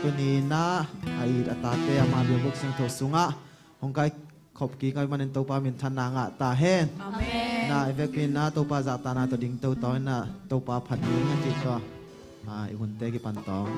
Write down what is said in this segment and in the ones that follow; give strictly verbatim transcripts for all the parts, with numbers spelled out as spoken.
Tuni-in ah a it a tate amah biakbuk siangtho sungah hong kaikhop kik ahih manin Topa minthanna ngah ta hen. Amen. Na i vekpi-in ah Topa zahtakna tawh ding toto in ah Topa phat ding a cih tawh, ah, i hunte kipan tawh.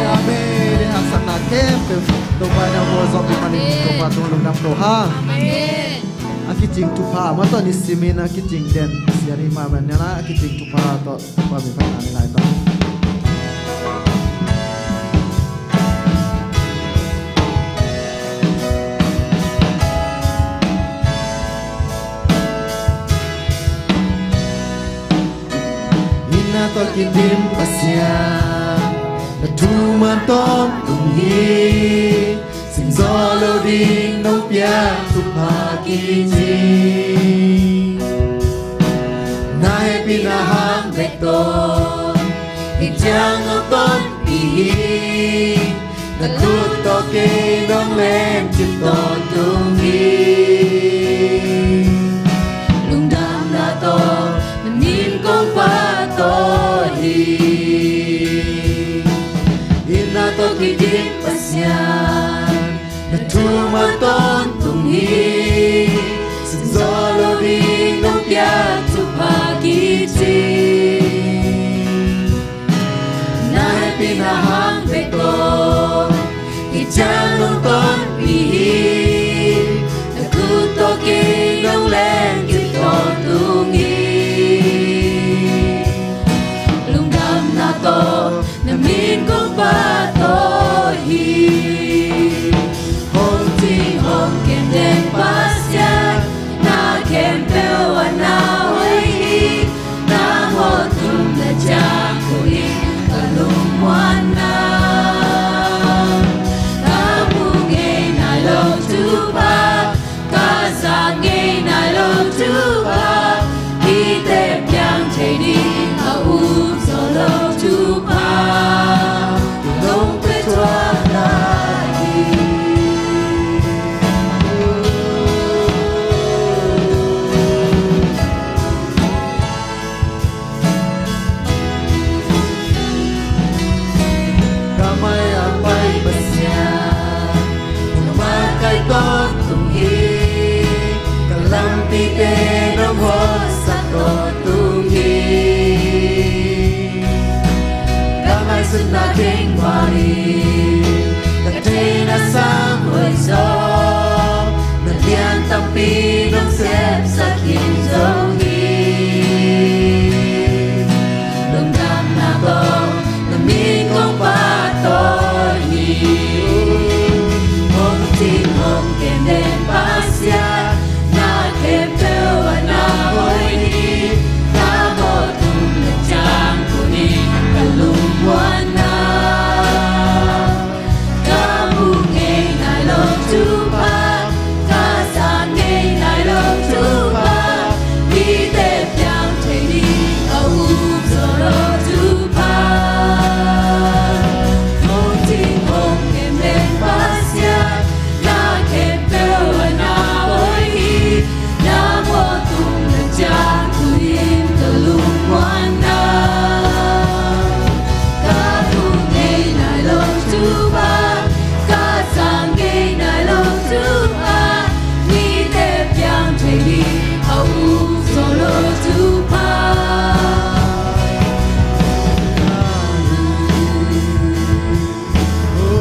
Amen. Haksatna khempeuh Topa in a mual zawhpih manin Topa tungah lungdam ko hang. Amen. A kicing thupha mah tawh nisimin a kicing den Pasian i hih manin a kicing thupha tawh Topa min phatna ni lai tawh. Inn ah tawh kidim Pasian, na thu man tawntung hi. Sim zawh lo ding nong piak thupha kici. Na hehpihna hang bek tawh hih ciang nong tonpih hi. Na khut tawh kei nong lengcip tawntung hi. Lungdamna tawh na min kong phat tawn hi. Inn ah tawh kidim Pasian, na thu man tawntung hi. Sim zawh lo ding nong piak thupha kici. in kong pahtawi hi. Hong cing hong kem den Pasian, na khempeuh a na hoih hi. Nang aw tung leh ciang, tuni ka lungmuanna. Ka mu ngei nai lo Topa, ka za ngei nai lo Topa, mite piang thei ding a up zo lo Topa, nong pia thuak lai hi. Ka mai a pai Pasian, nangmah kai tawntung hi. Ka lampite nong hoihsak tawntung hi. Ka ngaihsutna kheng val hi. Ka theihna sang huai zaw, na lian tampi nong sepsak khin zo hi. Lungdamna tawh na min kong pahtawi hi. Hong cing hong kem den Pasian, na khempeuh a na hoih hi. Nang aw tung leh ciang, tuni ka lungmuanna. Ka mu ngei nai lo Topa, ka za ngei nai lo Topa, mite piang thei ding a up zo lo Topa. Hong cing hong kem den Pasian, na khempeuh a na hoih hi. Nang aw tung leh ciang, tuni ka lungmuanna. Ka mu ngei nai lo Topa, ka za ngei nai lo Topa, mite piang thei ding a up zo lo Topa. Hong cing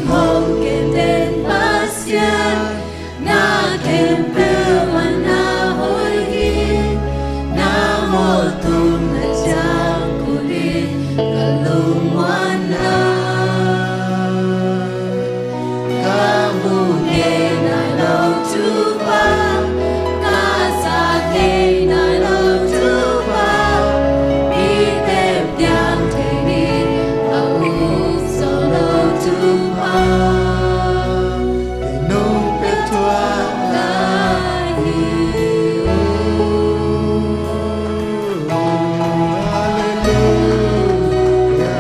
hong kem den Pasian, na khempeuh a na hoih hi. Nang aw tung leh ciang, tuni ka lungmuanna. Ka mu ngei nai lo Topa, ka za ngei nai lo Topa, mite piang thei ding a up zo lo Topa, kei nong pia thuak lai hi. Halleluia.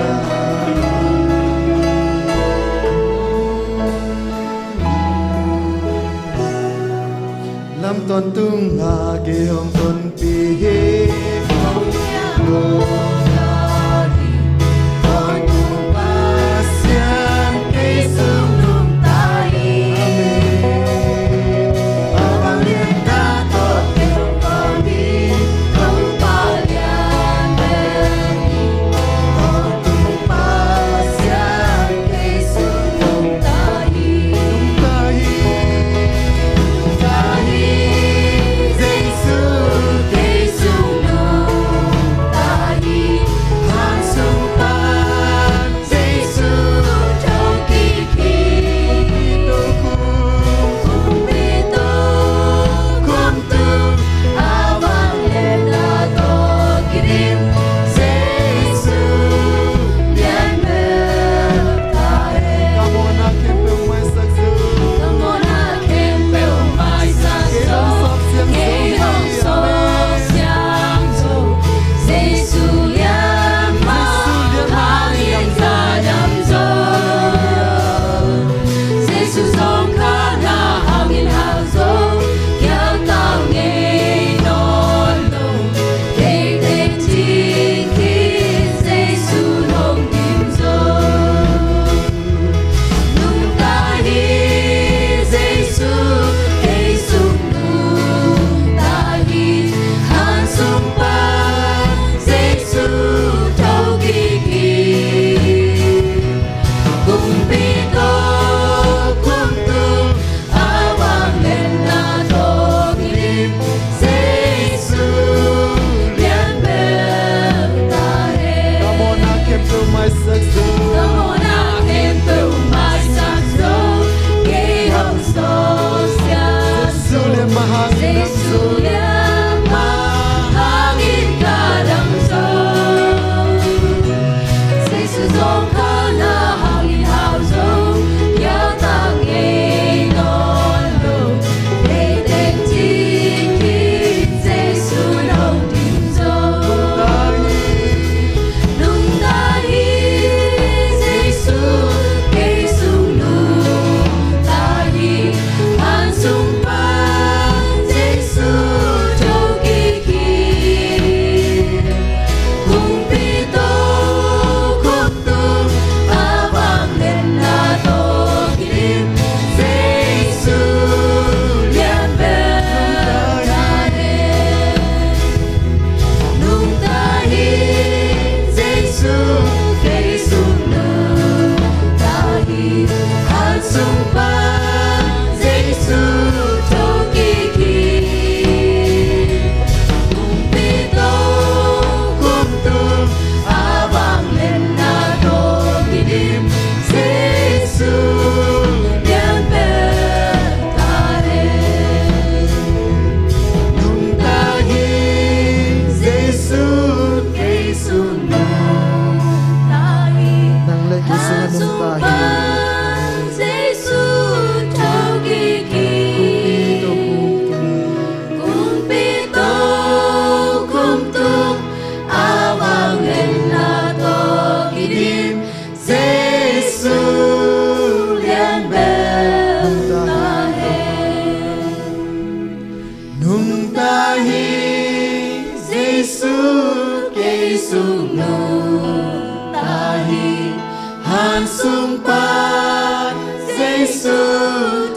sung pan Jesu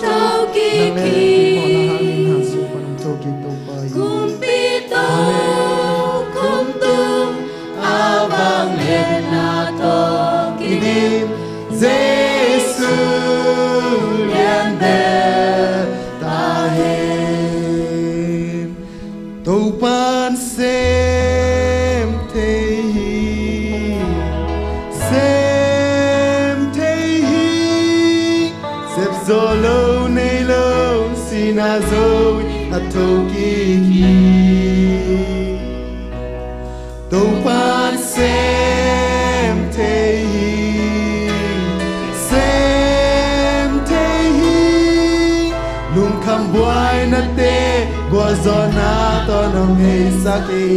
thokik hi. Kumpi tawh khum tung a vangliatna tawh kidim Jesu lian bel ta hen. Topa'n sem thei hi, sem thei hi. Sep zawh lo nei lo, sihna zo in a thokik hi. Topa'n sem thei hi, sem thei hi. Lungkham buainate gualzawhna tawh nong heisak hi.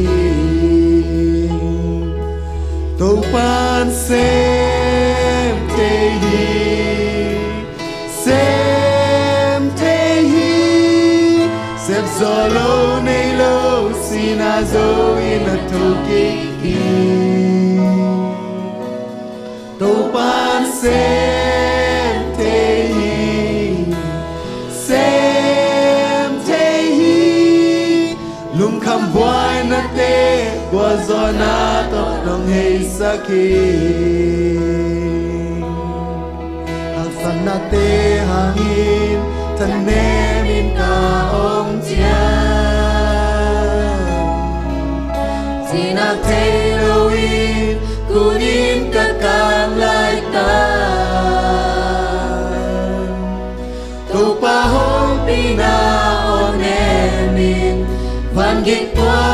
Topa'n sem thei hi, sem thei hi. Sep zawh lo nei lo, sihna zo in a thokik hi. Topa'n sem thei hi, sem thei hi. Lungkham buainate gualzawhna tawh nong heisak hi. Haksatnate hangin thanem in ka om ciang, cihna thei lo in kun in ka kang laitak, Topa hong pina aw nem in, van gik pua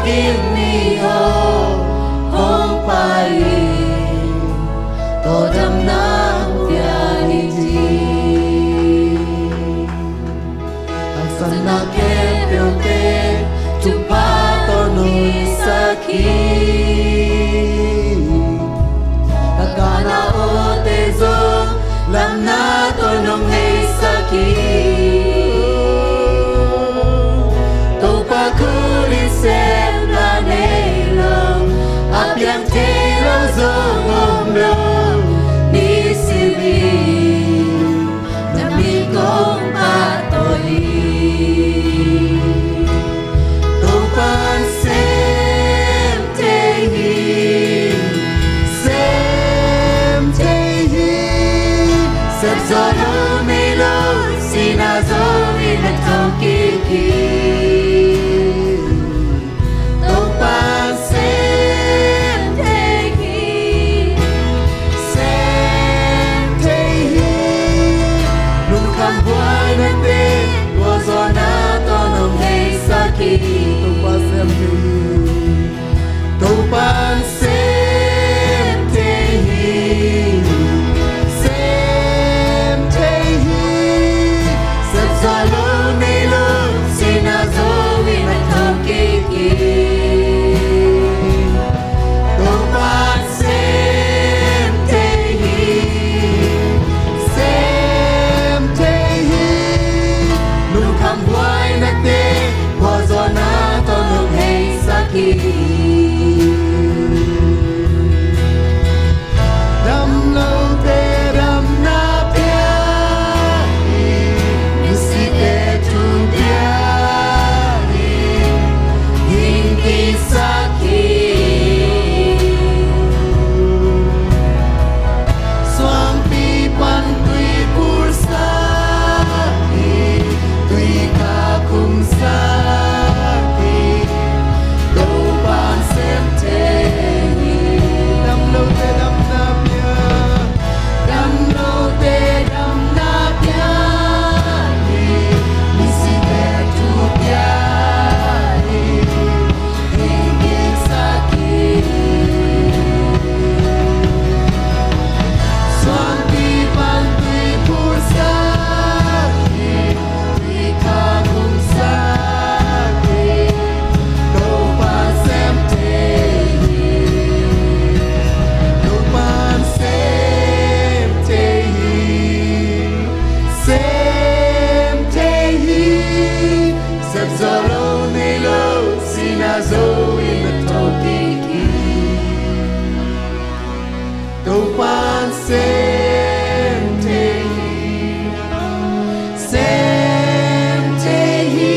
gik mi aw hong pai in, tawldamna hong pia in ci. Haksatna khempeuhte thupha tawh nong heisak hi. Ka kana awte zong lamna tawh nong heisak hi. Topa khut in sepna nei lo, a piang thei lo zong om lo ni si hi. Na min kong pahtawi hi. Topa'n sem thei hi, sem thei hi. Sep zawh lo nei lo, sihna zo in a thokik hi. Topa'n sem thei hi, sem thei hi. Lungkham buainate gualzawhna tawh nong heisak hi. Topa'n sem thei hi, Topa'n sem thei hi, sem thei hi. Sep zawh lo nei lo, sihna Topa'n sem thei hi, sem thei hi.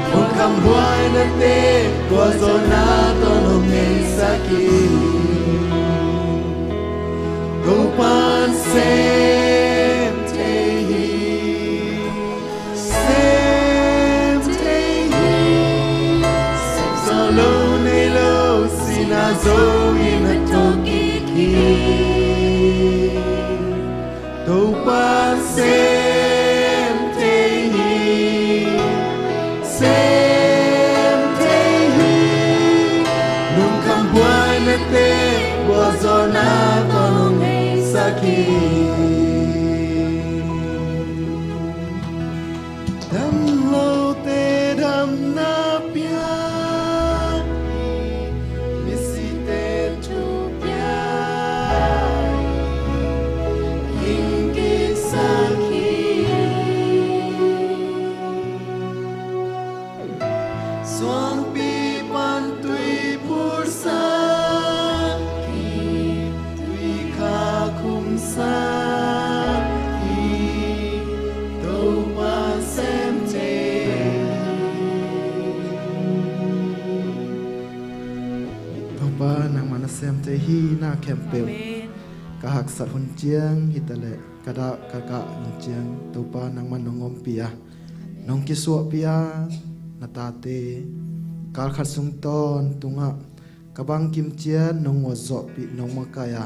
Lungkham buaina te, gualzawhna tawh nong neisak hi. Topa'n sem thei hi. Sem thei hi. Sem zawh lo, nei lo, sihna zong in a thokik hi. Topa'n sem thei hi. Sem thei hi. Lungkham buaina te, gualzawhna tawh nong neisak hi. Damlote damna pia hi, misite thu pia hi, hing kiksak hi. Suangpi pan tui phursak hi, tui kha khumsak hi. Topa sem thei hi. Topa nangman a sem thei hi. Na khempeuh, amen, ka haksat hun ciang hi taleh ka dah ka kah hun ciang Topa nangman nong ompih a, nong kisuahpih a, na tate kalkhat sung tawntungah ka bangkim ciat nong nguazawhpih, nong makaih a,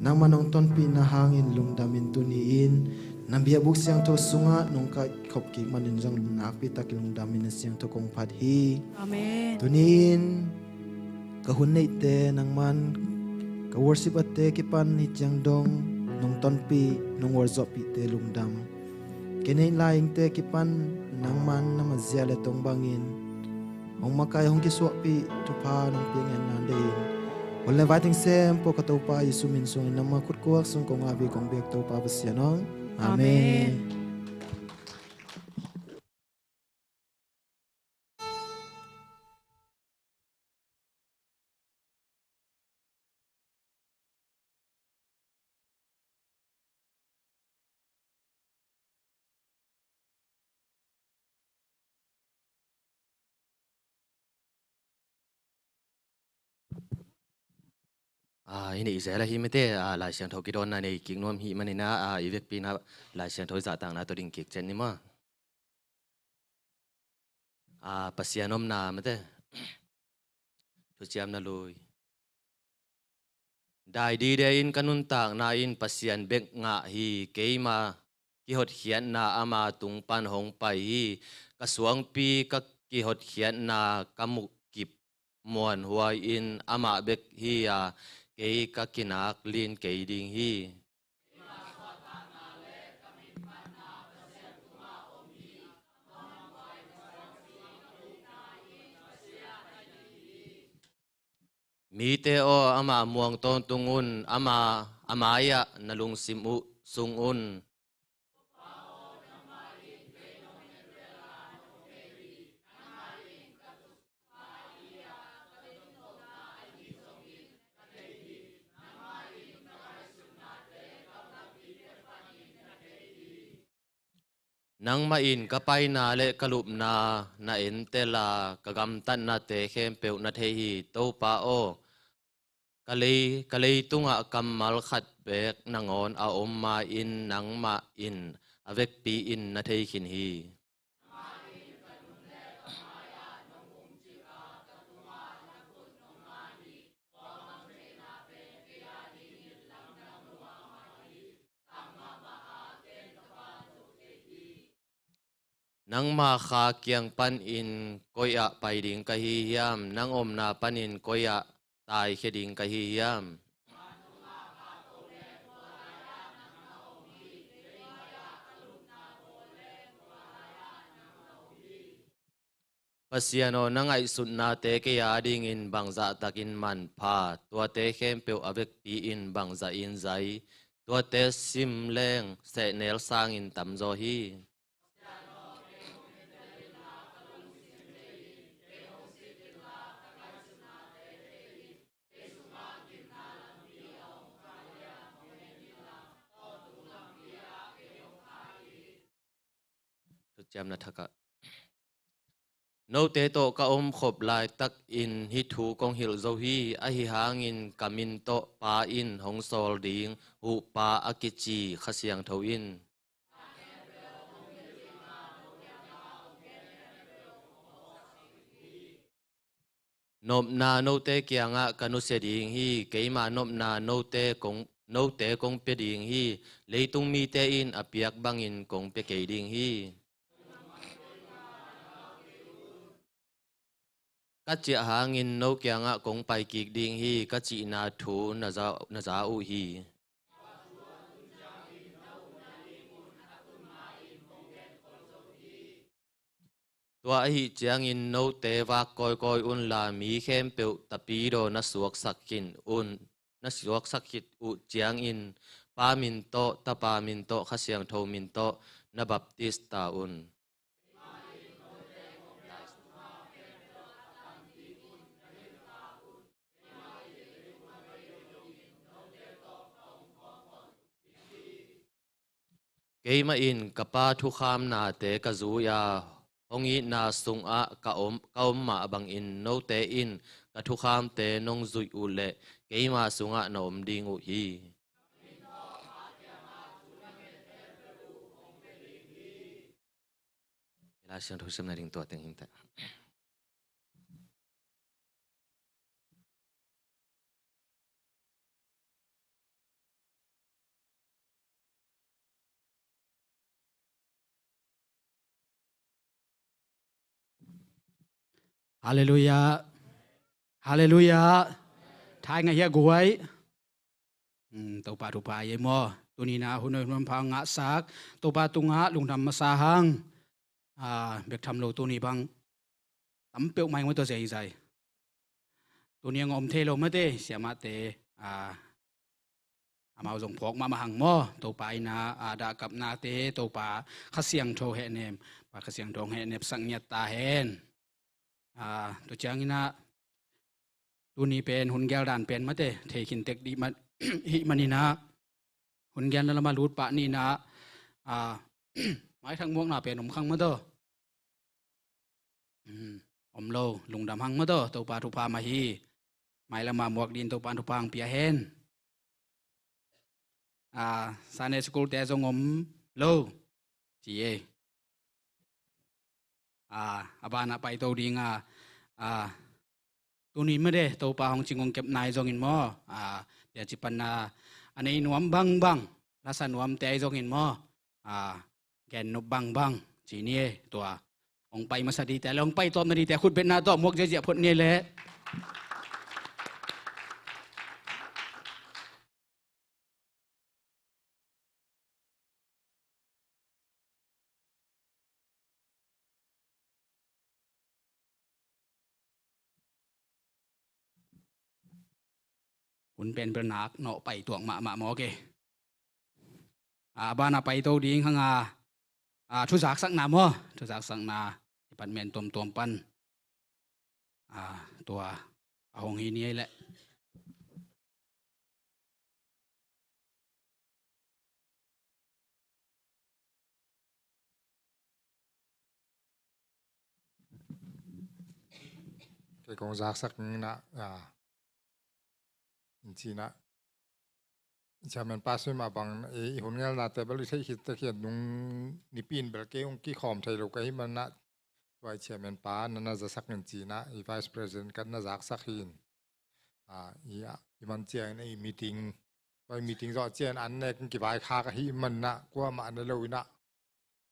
nangmah nong tonpihna hangin lungdamin tuni-in na biakbuk siangtho sungah nong kaihkhop kik manin zong nakpi takin lungdamin na siangtho kong phat hi. Amen. Tuni-in ka hun neihte nangman, ka worship-ate kipan hih ciang dong nong tonpih, nong nguazawhpihte lungdam. Kei neih lai-ingte kipan nangman na mah zia le tong bangin hong makaih, hong kisuahpih, thupha nong piak ngen nan deih in, hun le vai teng sem peuh ka Topa Jesu min sungin nangma khutkuak sung kong ap hi, kong biak Topa Pasian aw. Amen. Amen. Ah, i neih zel ahi mate, ah, Lai Siangtho kidawnna nei kik nuam hi manin ah, i vekpi-in ah Lai Siangtho i zahtakna tawh ding kik ciat ni maw. Ah, Pasian omna mate. Thuciamna lui. Dai dide in ka nuntakna in Pasian bek ngah hi. Keima kihotkhiatna ama tung pan hong pai hi. Ka suangpi ka kihotkhiatna ka muh kip muanhuai in amah bek hi a, kei ka kinak lin kei ding hi. Mite aw, amah muang tawntung un, amah a mai-ah na lungsim uh sung un. Nangmah in ka paina le ka lupna na entel a, ka gamtatnate khempeuh na thei hi. Topa aw, ka lei, ka leitungah kammal khat beek nangawn a om ma-in nangmah in a vekpi-in na thei khin hi. Nangma kha kiang panin koi-ah pai ding ka hi hiam? Nang omna panin koi-ah taikhia ding ka hi hiam? Pasian aw, na ngaihsutnate kei adingin bangzah takin manpha, tuate khempeuh a vekpi-in bangzah in zai, tuate sim leng sehnel sangin tamzaw hi. Ciamna thak ah. Note tawh ka om khop laitakin hih thu kong hilh zo hi. Ahi hangin ka min tawh Pa in hong sawl ding Huhpa a kici Kha Siangtho in nopna note kiangah ka nusia ding hi. Keima nopna note kong, note kong pia ding hi. Leitung mite in a piak bangin kong pia kei ding hi. Ka ciah hangin no kiangah kong pai kik ding hi, ka cihna thu na za, na za uh hi. Tua ahih ciangin note vak kawikawi unla mi khempeuh tapidaw na suaksak khin un, na suaksak khit uh ciangin Pa min tawh, Tapa min tawh, Kha Siangtho min tawh na baptis ta un. Keimah in ka Pa thukhamnate ka zui a, hong itna sungah ka om, ka om mah bangin note in ka thukhamte nong zuih uh leh keima sungah na om ding uh hi. Lai Siangtho simna ding tua teng hi ta. Halleluiah. Halleluiah. Thai ngah hia guai. Hmm, Topa thupha ei maw. Tuni-in ah hun hoih hun manpha ngahsak, Topa tungah lungdam masa hang. Ah, bek tham lo tuni bang tam peuhmah ing maw, tua zeizai. Tuni-in ah om thei lo mate, siamahte, ah, amau zong phawk mahmah hang maw. Topa in ah, ah, dahkapnate, Topa Kha Siangtho hehnep, Pa Kha Siangtho hong hehnepsak ngiat ta hen. Ah, tua ciangin ah tuni pen hun gel dan pen mate thei khin tek dih man, hih manin ah hun gelna lamah lut pah ni in ah, ah, maithak muakna pen om khang maw taw. Hmm, om lo, lungdam hang maw taw, Topa thupha mah hi. Mailamah muak ding Topa thupha hong pia hen. Ah, Sunday school te zong om lo ci ei. Ah, a banah paito ding a, ah, tuni mah de Topa hong cing hong kepna ahi zongin maw, ah, tua ci pan a, a nei nuam bangbang, lasa nuamte ahi zongin maw, ah, gen nop bangbang ci ni ei. Tua hong pai masa dingte leh hong pai tawpna dingte khut betna tawh muak ziahziah phot ni ei leh. Hun pen bel nak nawh pai tuak mahmah maw ke. A, a banah paito ding hang a, a, thuzaksakna maw, thuzaksakna department tuamtuam pan, a, tua a hong hi ni ei leh. Kei kong zaksak ni in ah, a, in ci in ah, chairman pa sui mah bang, i, i hun ngelnate bel i theih khit tak hi a, nung nipi in bel kei hong kikhawm thei lo ka hih man in ah, tua i chairman pa na na zasak in ci in ah, i vice president khat na zaksak hi in. A, i, a, i man ciangin i meeting, tua i meeting zawh ciangin an nek in kivaikhak ahih man in ah, kuamah na lo in ah,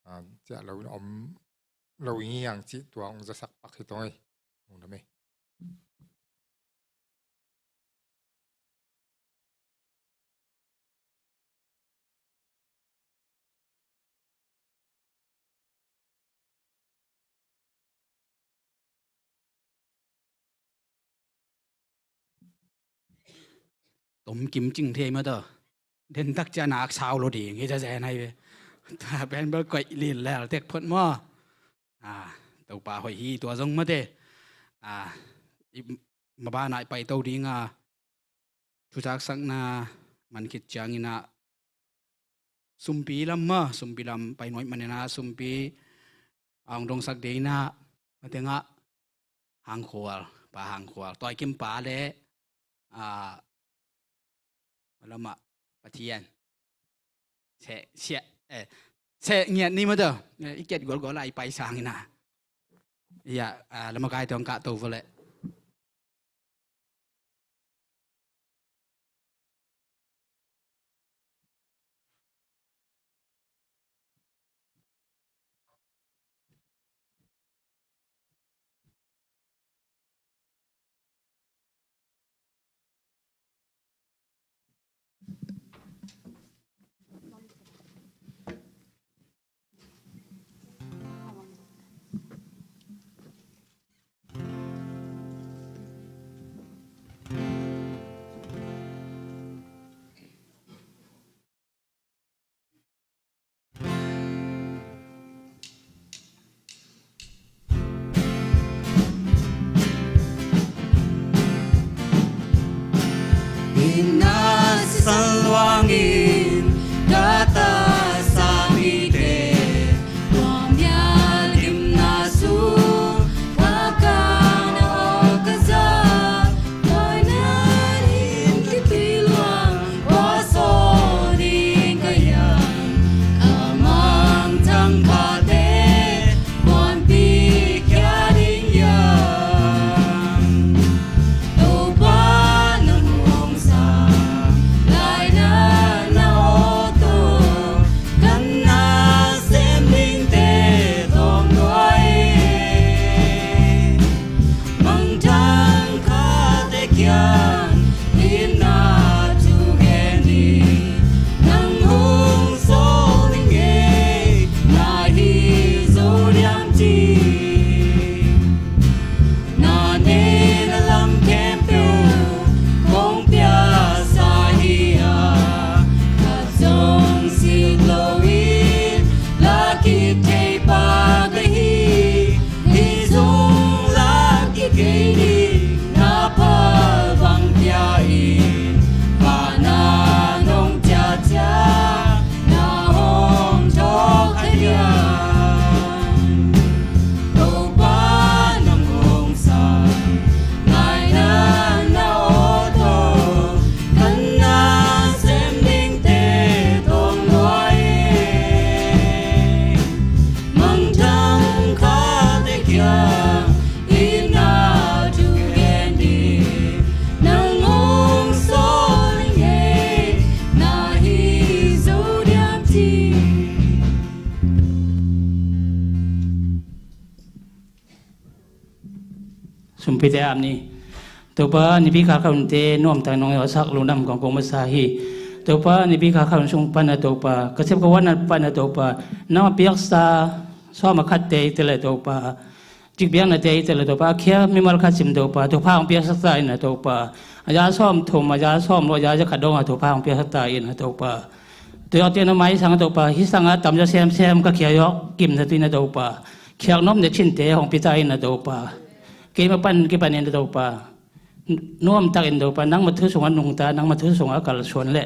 a, ciah lo in om lo ing hiang cih tua hong zasak pak hi tong ei. Lungdam ei. Tom kim cing thei mah tawh. Den tak ciang nak sau lo ding hi zazen ahi ve. Tua pen bel koih lil lel tek phot maw. A, Topa hoih hi tua zong mate. A, i, ma banah i paito ding a, thuzaksakna man khit ciangin ah, sumpi lam maw, sumpi lam pai nuai man in ah, sumpi a hong dongsak ding inah, a tengah Hangkhual, Pa Hangkhual, Tawi Kim pa le, ah, lamah Pathian. Seh, siah, eh, seh ngiat ni maw tawh. Eh, i kiat gualgual a i pai sang inah. Ia, ah, lamakai tawh hong kahto vawleh. Inn a sisan luangin ka tasa mite, tua mial gimna sung ka kan aw ka za, tua nan in kipi luang, tua saw ding ka hiam, ka mangthang khate muanpi khia ding hiam. Topa nang hong sang laina na aw tawh, kan nasem dingte tawng nuai. Mangthang khate kiang inn a thu gen ni, nang hong sawl ning ei, na hi zo diam ci. Na neih na lam khempeuh kong piaksa hi a, khat zong sik loin la kik thei pa ka hi. Hi zong la kik kei ni, na pha bang pia in, pa na nong ciacia, na hong thawk kha diam. Topa nang hong sang laina na aw tawh, kan nasem dingte tawng nuai. Mangthang khate kiang inn a thu gen ni, nang hong sawl ning ei, na hi zo diam ci. Sumpite ap ni. Topa, nipi khalkhalunte nuamtak nong zawhsak lungdam kong ko masa hi. Topa, nipi khalkhalun sung pan a Topa, ka sep ka huan a pan a Topa, nang a piaksa sawm a khatte i te le Topa, cikbiaknate i te le Topa, a khia mimal khat sim Topa, thupha hong piaksak ta in a Topa. A za sawm thum, a za sawm lo, a za za khat dong a thupha hong piaksak ta in a Topa. Tuyak te na mai sang a Topa, hi sang a tam za semsem ka khia yawk kim na tui na Topa. Khiak nop na chinte hong pita in a Topa. Keima pan kipan in a Topa. Nuamtak in Topa, nangma thu sungah nungta, nangma thu sungah kalsuan le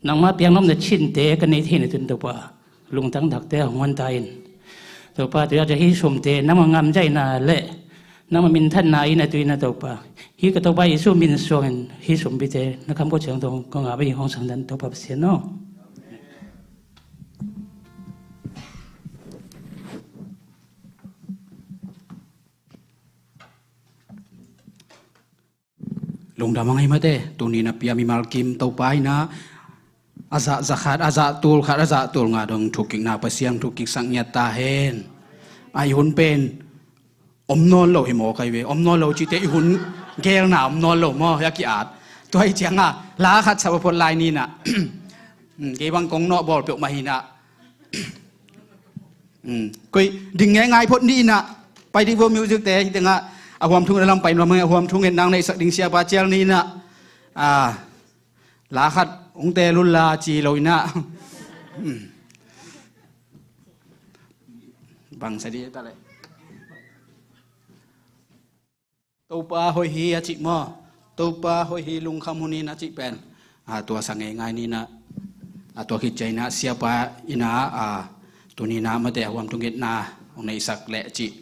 nangma piak nop na chinte ka nei thei na tun Topa. Lungtang takte hong huan ta in. Topa, tuyak te hi sumte nangma ngamzaina le nangma minthanna in a tui na Topa. Hi ka Topa Jesu min suangin hi sumpite na kham ko ciang tong ka ngah bang hong sang dan Topa Pasian aw. Lungdam a ngai mate, tuni na pia mimal kim Topa in a, a zah za khat, a zah tul khat, a zah tul nga dong thukikna Pasian thukik sak ngiat ta hen. A i hun pen om nawn lo hi maw kai ve, om nawn lo cite i hun gelna om nawn lo maw, hi a ki-at. Tua hi cianga la khat sa phot lai ni na. Kei bang kong nawh bawl peuhmah hi na. Koi ding ngai ngai phot ni na. Pai ding vo music te hi tengah a huam thung na lam pai nuam ngai, a huam thung en nang neihsak ding siapa cial ni na. La khat hong tel un la ci lo inah. Bangsa dih ta le. Topa hoih hi a cih maw? Topa hoih hi, lungkham hun in a cih pen. A tua sa ngeingai ni na. A tua khit ciang inah siapa inah a tuni inah mate a huam thung itna hong neihsak leh cih.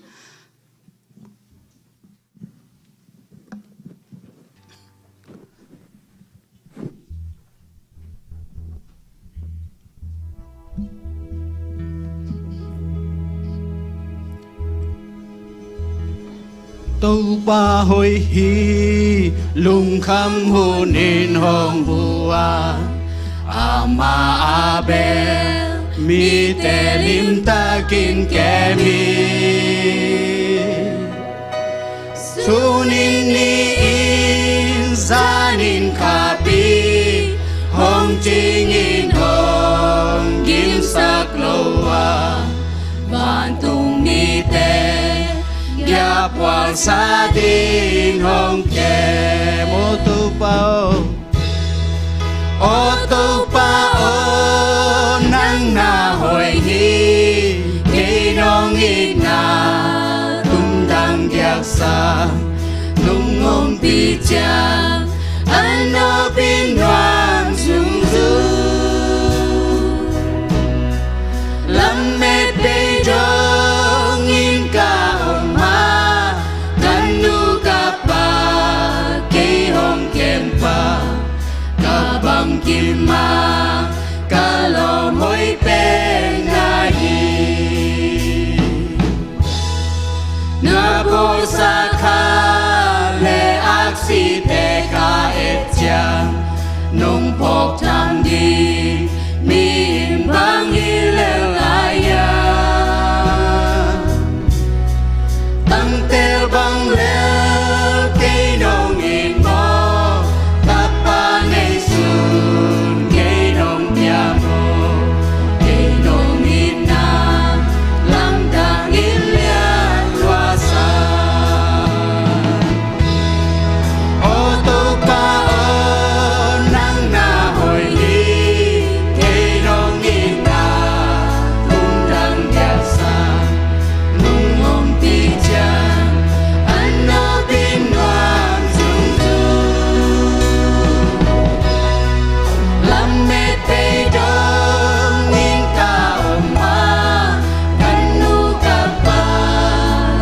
Topa hoih hi, lungkham hunin hong huh a, amah a bel mite limtakin kem hi. Sunin ni-in zanin khapin hong cingin hong gimsak lo a, vantung mite giahphualsa ding hong kem. O Topa aw, O Topa aw, nang na hoih hi. Kei nong itna tung dang diaksa, nong ompih ciang a nopin nuam zungzung. Lamet bei dongin ka om a, ka nu ka pa kei hong kem pa, ka bangkim a ka lawm hoih pen na hi. Na bawlsa kha le aksite ka et ciang, nong phawk tham ding mi in bang hi lel lai a, tangtel bang lel kei nong it maw? Tapa nei sun kei nong pia maw? Kei nong itna lamdang in lian luasa. O Topa aw, nang na hoih hi. Kei nong itna tung dang diaksa, nong ompih ciang a nopin nuam zungzung. Lamet bei dongin ka om a, ka nu ka pa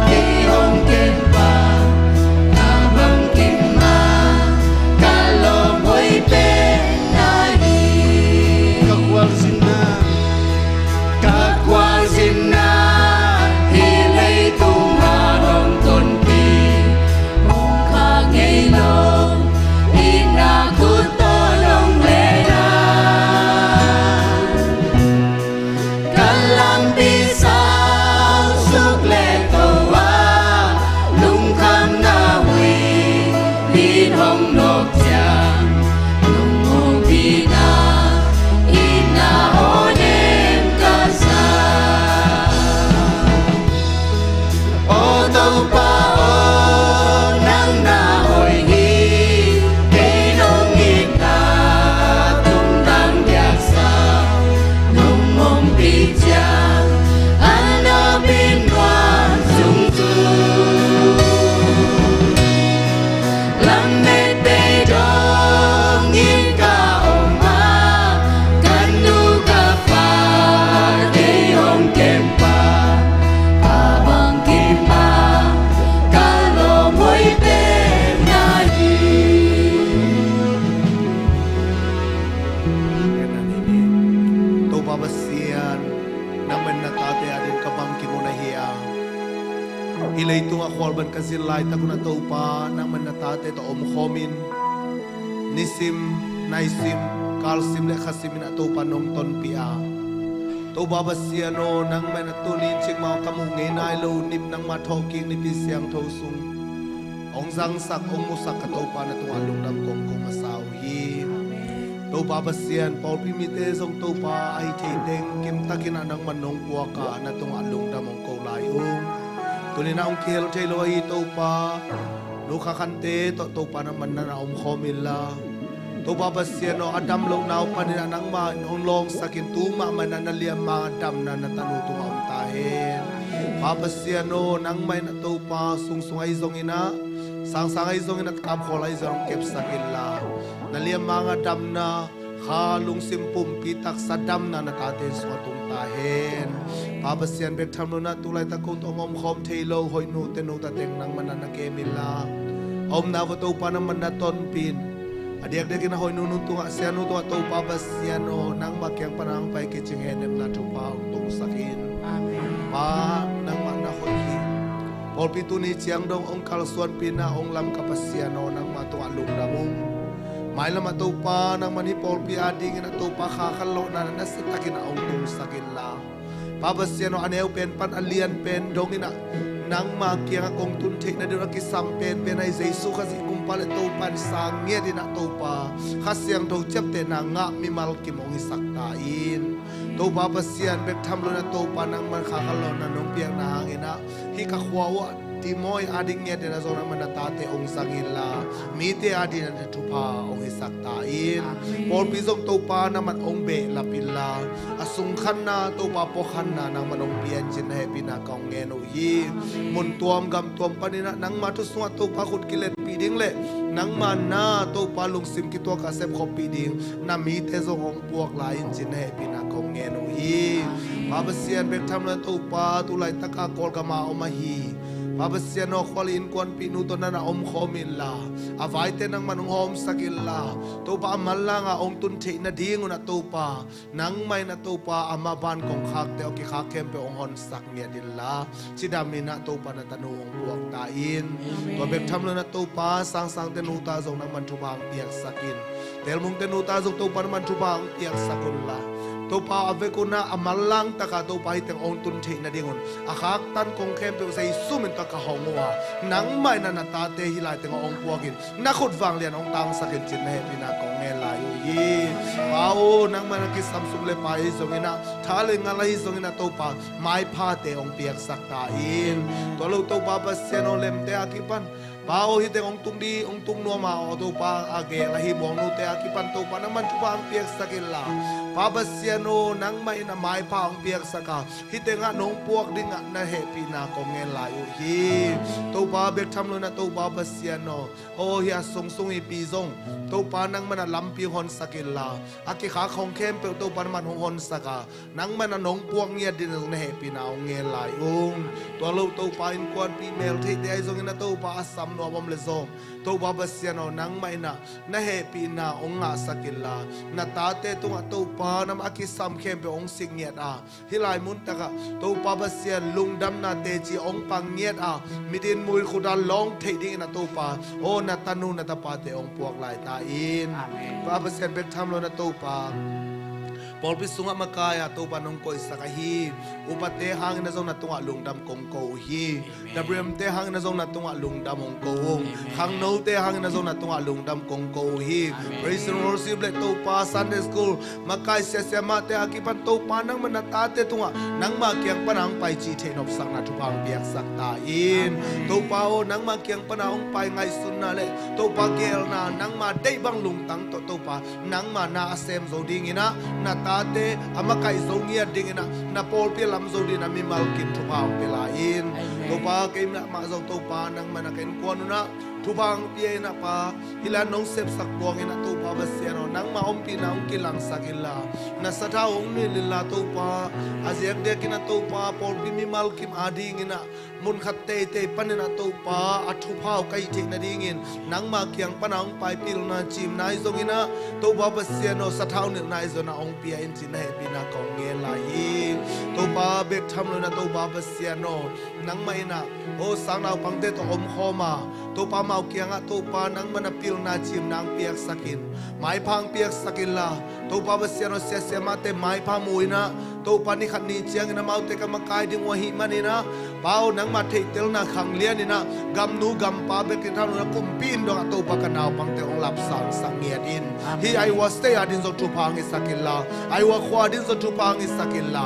kei hong kem pa, ka bangkim a ka lawm hoih pen na hi. Ka khualzinna, ka khualzinna hih leitung ah hong tonpih, hong khak ngei lo, itna khut tawh nong len a, ka lampi sau suk le to a, lungkhamna huih min hong nawk ciang, nong ompihna itna aw nem ka sa. O Topa aw, nang na hoih hi. Kei nong itna tung dang diaksa, nong ompih ciang a nopin nuam zungzung. Lamet bei dongin ka om a, ka nu ka pa kei hong kem pa, ka bangkim a ka lawm hoih pen na hi. Topa Pasian, nangmah in na tate adingin ka bangkim uh na hi a, hih leitungah khualban ka zin laitak un ah Topa, nangmah in na tate tawh omkhawmin, nisim, naisim, kalsim le khasim in ah Topa nong tonpih a, Topa Pasian aw, nangmah in ah tuni in cikmah ka muh ngei nai lo nip, nangmah thawhkik Nipi Siangtho sung hong zangsak, hong musak ka Topa, na tungah lungdam kong ko masa uh hi. Topa Pasian, pawlpi mite zong Topa, a hi thei teng kimtakin ah nangmah nong puak a, na tungah lungdam hong ko lai ung. Tuni in ah hong kihel thei lo ahi Topa, nu kha khante tawh Topa, nangmah in na omkhawm inla, Topa Pasian aw, a dam loh nau panin ah nangmah in hong lawngsakin, tu mahmah in ah na liammang a damna na tanu tungah om ta hen. Pa Pasian aw, nangmah in ah Topa, sungsung ahi zongin ah, sangsang ahi zongin ah, kapkhawl ahi zongin ah hong kepsak inla, na liammang a damna, Kha lungsim pumpi taksa damna na tate sungah tung ta hen. Pa Pasian bek tham lo in ah, tu laitak ko tawh hong omkhawm thei lo hoih nu te nu ta teng nangmah na na kem inla, a omna uah Topa nangmah na tonpih in. A diakdiakin a hoih nu nu tungah, sia nu tungah Topa Pasian aw, nangmah kiang pan a hong pai kicing hehnepna thupha hong tungsak in. Amen. Pa, nangmah na hoih hi. Pawlpi tuni ciang dong hong kalsuanpih in ah hong lamka Pasian aw, nangmah tungah lungdam ung. Mailam ah Topa, nangmah in hih pawlpi adingin ah Topa, kha khanlawhna na nasiatakin ah hong tungsak inla, Pa Pasian aw, a neu pen pan a lian pen dongin ah nangmah kiangah kong tun theih nading a kisam penpen ahi Jesu Khazih Kumpa le Topa in sang ngiatin ah Topa, Kha Siangtho ciaptehna ngah mimal kim hong hisak ta in. Topa Pasian bek tham lo in ah Topa, nangmah in kha khanlawhna nong piakna hangin ah hih ka khua uah Timoi ading ngiatin ah zong nangmah na tate hong zang inla, mite adingin ah thupha hong hisak ta in. Amen. Pawlpi zong Topa nangmah in hong behlap inla, a sungkhanna Topa puakhanna nangmah in hong pia in ci-in na hehpihna kong ngen uh hi. Amen. Mun tuam gam tuam panin ah nangmah thu sungah Topa khut kiletpih ding le nangmah na Topa lungsim kituak a sepkhoppih ding na mite zong hong puak lai in ci-in na hehpihna kong ngen uh hi. Amen. Pa Pasian bek tham lo in ah Topa, tu laitak a Kawlgam ah om ahi, Pa Pasian aw, khua le innkuanpih nu tawh na na omkhawm inla, a vaite nangmah in hong hawmsak inla, Topa a manlang a hong tun theih nadingun ah Topa, nangmah in ah Topa, amah ban kongkhakte aw, kikhak khempeuh hong honsak ngiat inla, cidam in ah Topa na tanu hong puak ta in. Amen. Tua bek tham lo in ah Topa, Sangsangte nu ta zong nangmah in thupha hong piaksak in. Telmungte nu ta zong Topa nangmah in thupha hong piaksak unla, Topa a vek un ah a manlang tak a Topa hih teng hong tun theih nadingun a khaktan kong khempeuh Jesu min tawh ka hong uh a, nangmah in ah na tate hih lai teng hong puak in, na khut vanglian hong tangsak in ci-in na hehpihna kong ngen lai uh hi. Pa aw, nangmah in a kisam sum le pai ahi zongin ah, tha le ngal ahi zongin ah Topa, maiphate hong piaksak ta in. Tua lo Topa Pasian aw, lemte a kipan, Pa aw, hih teng hong tung ding, hong tung nuam a aw Topa, a gel ahi muangnute a kipan Topa nangmah in thupha hong piaksak inla, Pa Pasian aw, nangmah in a maipha hong piaksak a, hih tengah nong puak dingah na hehpihna kong ngen lai uh hi. Topa bek tham lo in ah Topa Pasian aw, aw hih a sungsung i pi zong Topa nangmah in a lampi hong honsak inla, a kikhak khong khempeuh Topa nangmah in hong honsak a, nangmah in a nong puak ngiat dingin zong na hehpihna hong ngen lai ung. Tua lo Topa innkuanpih meltheihte ahi zongin ah Topa a sam nuam om le zong, Topa Pasian aw, nangmah in ah na hehpihna hong ngahsak inla, na tate tungah Topa nangmah a kisam khempeuh hong sik ngiat a, hih lai mun takah Topa Pasian lungdamna teci hong pang ngiat a, mitin muikhut a lawng theih dingin ah Topa aw, na tanu na tapate hong puak lai ta in. Amen. Pa Pasian bek tham lo in ah Topa, pawlpi sungah makai a Topa nong koihsak ahi upate hangin ah zong na tungah lungdam kong ko uh hi. Amen. W M te hangin ah zong na tungah lungdam hong ko uh. Amen. Khangnote hangin ah zong na tungah lungdam kong ko uh hi. Amen. Praise and worship le Topa Sunday school makai sia siamahte a kipan Topa nangmah na tate tungah nangmah kiang pan a hong pai cih theih nopsakna thupha hong piaksak ta in. Amen. Topa aw, nangmah kiang pan a hong pai ngaihsutna le Topa geelna, nangmah deih bang lungtang tawh Topa nangmah na a sem zo dingin ah, na tate a makaih zo ngiat dingin ah, na pawlpi a lam zo dingin ah mimal kim thupha hong pia lai in. Amen. Topa keimah mah zong Topa nangmah in a ka innkuan un ah thupha hong pia in ah Pa, hih lai nong sepsak puangin ah Topa Pasian aw, nangmah ompihna hong kilangsak inla, na sathau hong nilh inla Topa, a ziakdiakin ah Topa pawlpi mimal kim adingin ah mun khat teitei panin ah Topa a thupha uh ka hih theih nadingin nangmah kiang pan a hong pai pilna cimna ahi zongin ah Topa Pasian aw, sathau nilhna ahi zongin ah hong pia in ci-in na hehpihna kong ngen lai hi. Topa bek tham lo in ah Topa Pasian aw, nangmah in ah aw, sang naupangte tawh omkhawm a, Topa amau kiangah Topa nangmah in a pilna cimna hong piaksak in, maipha hong piaksak inla, Topa Pasian aw, sia siamahte maipha mu in ah Topa ni khat ni ciangin amaute ka makai ding uh ahih manin ah Pa aw, nangmah theihtelna khanglian in ah gamnu gampa bek tham lo in ah kumpi inn dongah Topa ka naupangte hong lapsangsak ngiat in. Amen. Hih Iowa State adingin zong thupha hong hisak inla, Iowa khua adingin zong thupha hong hisak inla,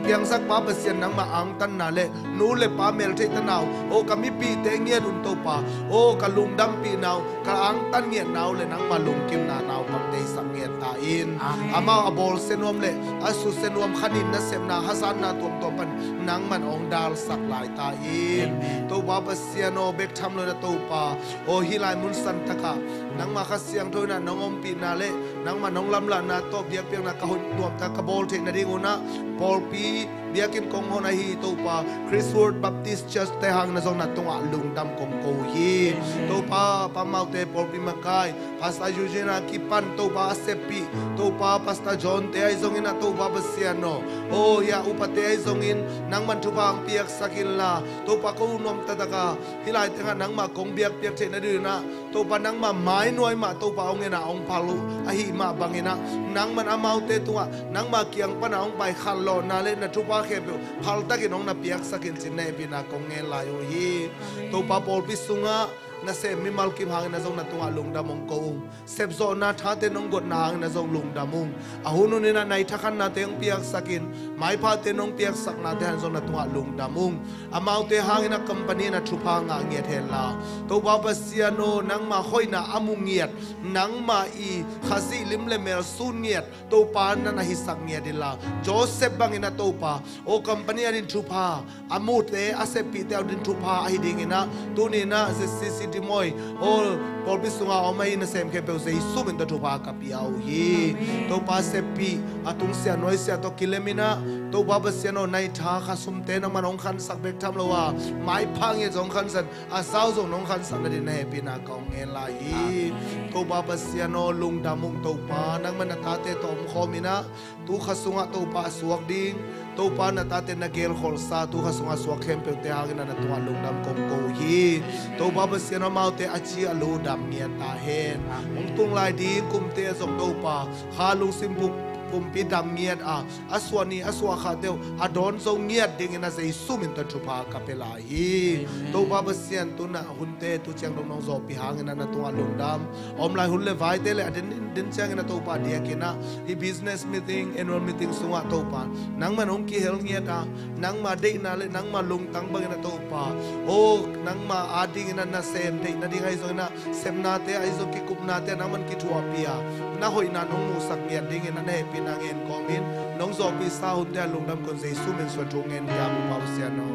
piangsak Pa Pasian nangmah angtanna le nu le pa meltheihtanna uh aw, ka mipihte ngiat un Topa aw, ka lungdampihna uh, ka angtan ngiatna uh le nangmah lungkimna naupangte hisak ngiat ta in. Amen. Amau a bawlsia nuam le a susia nuam khanin nasepna, hazatna tuamtuam pan nangmah in hong dalsak lai ta in. Amen. Topa Pasian aw, bek tham lo in ah Topa aw, hih lai mun santakah nangmah Kha Siangtho in ah nong ompihna le Nangmah nong lamlahna tawh biakpiakna ka hoih nuamta ka bawl theih nading unah pawlpi biakinn kong hon ahi Topa, Christ World Baptist Church te hangin na zong na tungah lungdam kong ko uh hi. Topa, Pa Maute pawlpi makai, Pastor Eugene a kipan Topa a seppih, Topa Pastor John te ahi zongin ah Topa Pasian aw, aw hia upate ahi zongin nangman thupha hong piaksak inla, Topa ko uh nuam taktak a hih lai tengah nangmah kong biakpiak theih nading unah Topa nangmah mai nuai mah Topa hong en a hong phal uh ahih mah bangin ah nangman amaute tungah nangmah kiang pana hong pai khanlawhna le na thupha khempeuh phaltakin hong na piaksak in cin na hehpihna kong ngen lai uh hi. Amen. Topa pawlpi sungah na sem mimal kim hangin na zong na tungah lungdam hong ko ung. Sepzawhna thate nong gotna hangin na zong lungdam ung. A hun hun inah nai thakhannate hong piaksak in, maiphate nong piaksaknate hangin zong na tungah lungdam ung. Amaute hangin a company na thupha ngah ngiat henla, Topa Pasian aw, nangmah hoihna a mu ngiat, nangmah i Khazih lim le mel sun ngiat Topa na na hisak ngiat inla, Joseph bangin a Topa aw, company a din thupha a mute a seppihte a din thupha ahi dinginah tuninah Z C C Timoi aw, pawlpi sunga om ahi nasem khempeuh Jesu min tawh thupha ka pia uh hi. Amen. Topa seppih a tungsiah nuaisiah tawh kileminah Topa Pasian aw, nai tha kha sumte nangman hong khansak bek tham lo a, maipha ngiat zong hong khansak, a zau zong nong khansak nadin na hehpihna ka hong ngen lai hi. Amen. Topa Pasian aw, lungdam ung Topa, nangman na tate tawh omkhawm inah tu kha sungah Topa a suak ding, Topa na tate na gelkholhsa tu kha sungah suak khempeuhte hangin a na tungah lungdam kong ko uh hi. Topa Pasian aw, amaute a ci a lu dam ngiat ta hen. Amen. Hong tung lai ding kumte a zong Topa kha lungsim pum- pumpi dam ngiat a, a suah ni a suah khate uh a dawn zo ngiat dingin a Jesu min tawh thupha ka pia lai hi. Amen. Topa Pasian tunah hunte tu ciang dong nong zawhpih hangin a na tungah lungdam. Om lai hun le vaite le a din, din ciangin a Topa diakin ah i business meeting, annual meeting sungah Topa nangman hong kihel ngiat a, nangmah deihna le nangmah lungtang bangin a Topa aw, nangmah adingin a na sem theih nading ahi zongin ah sepnate ahi zong kikupnate nangman kithuahpih a, na hoihna nong muhsak ngiat dingin a na hehpihna ngen kawmin nong zawhpihsa hunte a lungdam kong Jesu min suan thu ngen ka uh Pasian aw.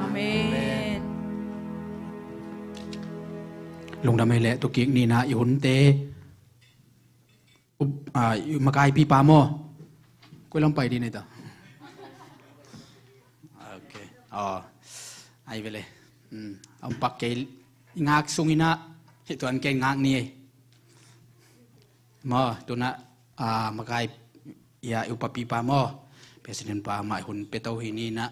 Amen. Amen. Lungdam ei leh tukik nina i hunte up, ah, i makaipipa maw? Koi lam pai dih nei ta. Ok. Aw. Ai vele. Hmm. Om pak kei ngak sungina hituan kei ngak ni ei. Maw, tuna, ah, makai ia i upapipa maw? President pa mah hun peto hi nina.